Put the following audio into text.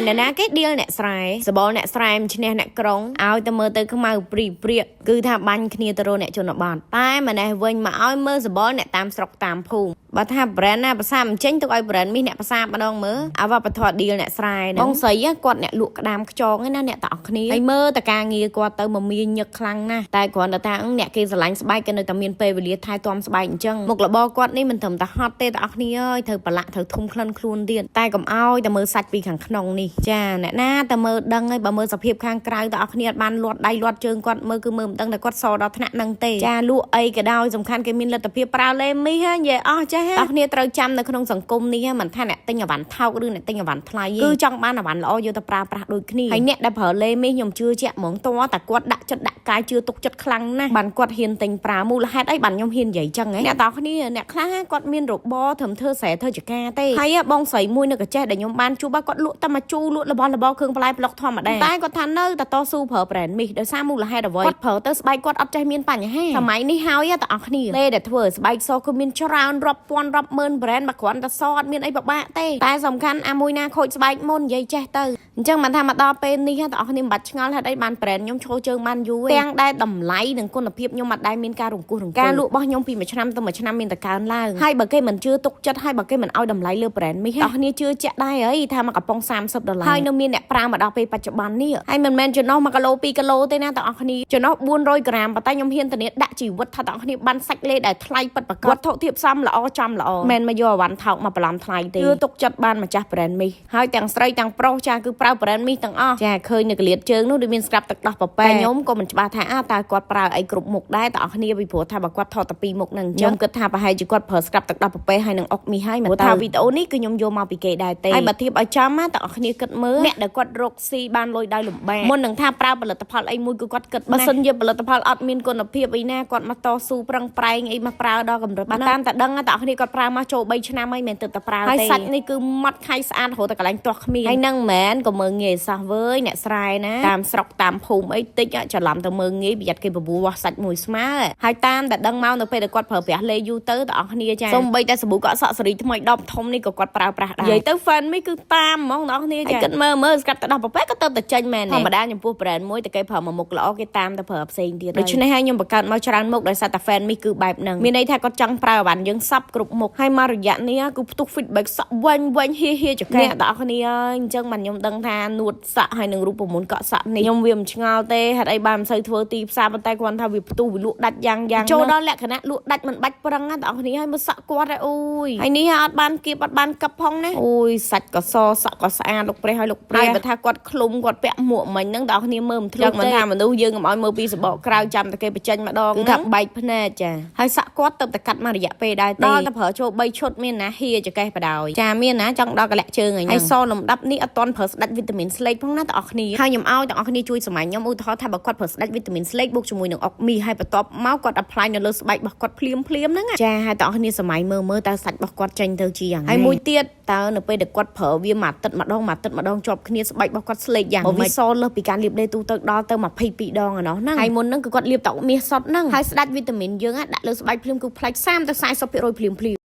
អ្នកណាគេដៀលអ្នកស្រែសបល់អ្នកស្រែមិនឈ្នះអ្នកក្រុងឲ្យតែមើលទៅខ្មៅព្រីព្រាកគឺថាបាញ់គ្នាទៅរកអ្នកជនបទតែម្នេះវិញមកឲ្យមើលសបល់អ្នកតាមស្រុកតាមភូមិបើថា brand ណាភាសាមិនចេញទុកឲ្យ brand មីសអ្នកភាសាម្ដងមើលអាវប្បធម៌ដៀលអ្នកស្រែហ្នឹងបងស្រីគាត់អ្នកលក់ក្តាមខ្ចងឯណាអ្នកទាំងអស់គ្នាហើយមើលតការងារគាត់ទៅមមាញឹកខ្លាំងណាស់តែគ្រាន់តែថាអ្នកគេស្រឡាញ់ស្បែកគេនៅតែមានពេលវេលាថែទាំស្បែកអញ្ចឹងមុខរបរគាត់នេះមិនត្រឹមតែហត់ទេទាំងអស់គ្នាអើយត្រូវប្រឡាក់ត្រូវធំក្លិនខ្លួនទៀតតែកុំឲ្យតែមើលសាច់ពីខាងក្នុងនេះចាអ្នកណាតែមើលដឹងហើយបើមើលសភាពខាងក្រៅទាំងអស់គ្នាអត់បានលាត់ដៃលាត់ជើងគាត់មើលគឺមើលមិនដឹងតែគាត់សដល់ថ្នាក់ហ្នឹងទេចាលក់អីក៏ដោយសំខាន់គេមានលទ្ធភាពប្រើលេមីហ៎និយាយអស់ចាស់ទាំងគ្នាត្រូវចាំនៅក្នុងសង្គមនេះមិនថាអ្នកទិញអីវ៉ាន់ថោកឬអ្នកទិញអីវ៉ាន់ថ្លៃទេគឺចង់បានអីវ៉ាន់ល្អយកទៅប្រើប្រាស់ដូចគ្នាហើយអ្នកដែលប្រើលេមីខ្ញុំជឿជាក់ហ្មងតតែគាត់ដាក់ចិត្តដាក់កាយជឿទុកចិត្តខ្លាំងណាស់បានគាត់ហ៊ានទិញប្រើមូលហេតុអីបានខ្ញុំហ៊ាននិយាយចឹងហ៎អ្នកទាំងគ្នាអ្នកខ្លះគាត់មានរបរត្រឹមធ្វើស្រែធ្វើចការទេហើយបងស្រីមួយនៅកាចេះដែលខ្ញុំបានជួបគាត់លក់តែមួយជូរលក់របស់របរគ្រឿងបន្លែប្លុកធម្មតាតែគាត់ថានៅតែតស៊ូប្រើ brand មីសដោយសារមូលហេតុអ្វីគាត់ប្រើទៅស្បែកគាត់អត់ចេះមានបញ្ហាសម័យនេះហើយទាំងអស់គ្នាលេដែលធ្វើឲ្យស្បែកសគឺមានច្រើនរាប់ពាន់រាប់ម៉ឺន brand បើគ្រាន់តែសអត់មានអីពិបាកទេតែសំខាន់អាមួយណាខូចស្បែកមុននិយាយចេះទៅអញ្ចឹងមិនថាមកដល់ពេលនេះទាំងអស់គ្នាមិនបាច់ឆ្ងល់ហេតុអីបាន brand ខ្ញុំឈរជើងបានយូរទាំងដែលតម្លៃនិងគុណភាពខ្ញុំអត់ដែលមានការរង្គោះរង្គើការលក់របស់ខ្ញុំពីមួយឆ្នាំទៅមួយឆ្នាំមានតែកើនឡើងហើយបើគេមិនជឿទុកចិត្តហើយបើគេមិនឲ្យតម្លៃលើ brand នេះទាំងអស់គ្នាជឿជាក់ដែរអីថាមកកំប៉ុង30ដុល្លារហើយនៅមានអ្នកប្រើមកដល់ពេលបច្ចុប្បន្ននេះហើយមិនមែនចំណុះ1គីឡូ2គីឡូទេណាទាំងអស់គ្នាចំណុះ400ក្រាមប៉ុន្តែខ្ញុំហ៊ានធានាដាក់ជីវិតថាទាំងអស់គ្នាបានសាច់លេដែលថ្លៃពិតប្រាកដវត្ថុធាតុផ្សំល្អចំល្អមិនមកយកអីវ៉ាន់ថោកមកបន្លំថ្លៃទេជឿទុកចិត្តបានម្ចាស់ brand មីសហើយទាំងស្រីទាំងប្រុសចាគឺប្រើ brand មីសទាំងអស់ចាឃើញនៅកលៀតជើងនោះដូចមានស្រាប់ទឹកដោះពពែខ្ញុំក៏មិនច្បាស់ថាអើតើគាត់ប្រើអីគ្រប់មុខដែរទាំងអស់គ្នាពីព្រោះថាបើគាត់ថតតែពីរមុខហ្នឹងខ្ញុំគិតថាប្រហែលជាគាត់ប្រើស្រាប់ទឹកដោះពពែហើយនឹងអុកមីសហើយមិនថាវីដេអូនេះគឺខ្ញុំយកមកពីគេដែរទេហើយបើធៀបឲ្យចំណាទាំងអស់គ្នាគិតមើលអ្នកដែលគាត់រកស៊ីបានលុយដោយលំបាកមុននឹងថាប្រើផលិតផលអីមួយគឺគាត់គិតបើសិនជាផលិតផលអត់មានគុណភាពអីណាគាត់មកតស៊ូប្រឹងប្រែងអីមកប្រើដល់កម្រិតតាមតែដឹងទាំងអស់គ្នាគាត់ប្រើមកចូល3ឆ្នាំហើយមិនមែនទើបតែប្រើទេហើយសាច់នេះគឺម៉ត់ខៃស្អាតរហូតតែកន្លែងទាស់គ្មានហើយនឹងមែនក៏មើលងាយសោះវើយអ្នកស្រែណាតាមស្រុកតាមភូមិអីតិចច្រឡំទៅមើលងាយប្រយ័ត្នគេបបួលវាស់សាច់មួយស្មើហើយតាមតែដឹងមកនៅពេលដែលគាត់ប្រើប្រាស់លេយូរទៅទាំងអស់គ្នាចាសូម្បីតែសាប៊ូកក់សក់សេរីថ្មី10ធំនេះក៏គាត់ប្រើប្រាស់ដែរនិយាយទៅ fan មីគឺតាមហ្មងទាំងអស់គ្នាចាគិតមើលមើលស្កាត់ទៅដល់ប្រពែក៏ទៅតែចេញមែនធម្មតាចំពោះ brand មួយតែគេប្រើមួយមុខល្អគេតាមទៅប្រើផ្សេងទៀតដូច្នេះហើយខ្ញុំបង្កើតមកច្រើនមុខដោយសារតែ fan មីគឺបែបហ្នឹងមានន័យថាគាត់ចង់ប្រើអីវ៉ាន់យើងសັບគ្រប់មុខហើយមករយៈនេះគឺផ្ទុះ feedback សក់វែងវែងហៀហៀចកេះអ្នកទាំងអស់គ្នាអញ្ចឹងបានខ្ញុំដឹងថានួតសក់ហើយនឹងរូបមន្តកក់សក់នេះខ្ញុំវាមិនឆ្ងល់ទេហេតុអីបានមិនសូវធ្វើទីផ្សារប៉ុន្តែគាត់ថាវាផ្ទុះវាលក់ដាច់យ៉ាងយ៉ាងចូលដល់លក្ខណៈលក់ដាច់មិនបាច់ប្រឹងណាទាំងអស់គ្នាហើយមើលសក់គាត់ហើយអូយហើយនេះអត់បានគៀបអត់បានកឹបផងណាអូយសាច់ក៏សសក់ក៏ស្អាតលោកព្រះហើយលោកព្រះបើថាគាត់ឃ្លុំគាត់ពាក់មួកមិញហ្នឹងទាំងអស់គ្នាមើលមិនធ្លុះមិនថាមនុស្សយើងកុំឲ្យមើលពីសបកក្រៅចាំតែគេបញ្ចេញម្ដងគឺថាបែកភ្នែកចាហើយសក់គាត់ទៅតែកាត់មករយៈពេលដែរទេដល់តែប្រើចូល3ឈុតមានណាហៀចកេះបដ ாய் ចាមានណាចង់ដល់កលៈជើងហើយសលំដាប់នេះអត់ទាន់ប្រើស្ដាច់វីតាមីនស្លេកផងណាទាំងអស់គ្នាហើយខ្ញុំឲ្យទាំងអស់គ្នាជួយសម័យខ្ញុំឧទាហរណ៍ថាបើគាត់ប្រើស្ដាច់វីតាមីនស្លេកបូកជាមួយនឹងអុកមីហើយបន្ទាប់មកគាត់ apply នៅលើស្បែករបស់គាត់ភ្លាមភ្លាមហ្នឹងចាហើយទាំងអស់គ្នាសម័យមើលមើលតើសាច់របស់គាត់ចេញទៅជាយ៉ាងណាហើយមួយទៀតតើនៅពេលដែលគាត់ប្រើវាមួយអាទិត្យម្ដងមួយអាទិត្យម្ដងជាប់គ្នាស្បែករបស់គាត់ស្លេកយ៉ាងម៉េចវាសលើសពីការលាបលេទូទៅដល់ទៅ22ដងឯណោះហ្នឹងហើយមុនហ្នឹងគឺគាត់លាបតមាសសុតហ្នឹងហើយស្ដាច់វីតាមីនយើងដាក់លើស្បែកភ្លាមគឺផ្លាច់30ទៅ40%ភ្លាមភ្លាម។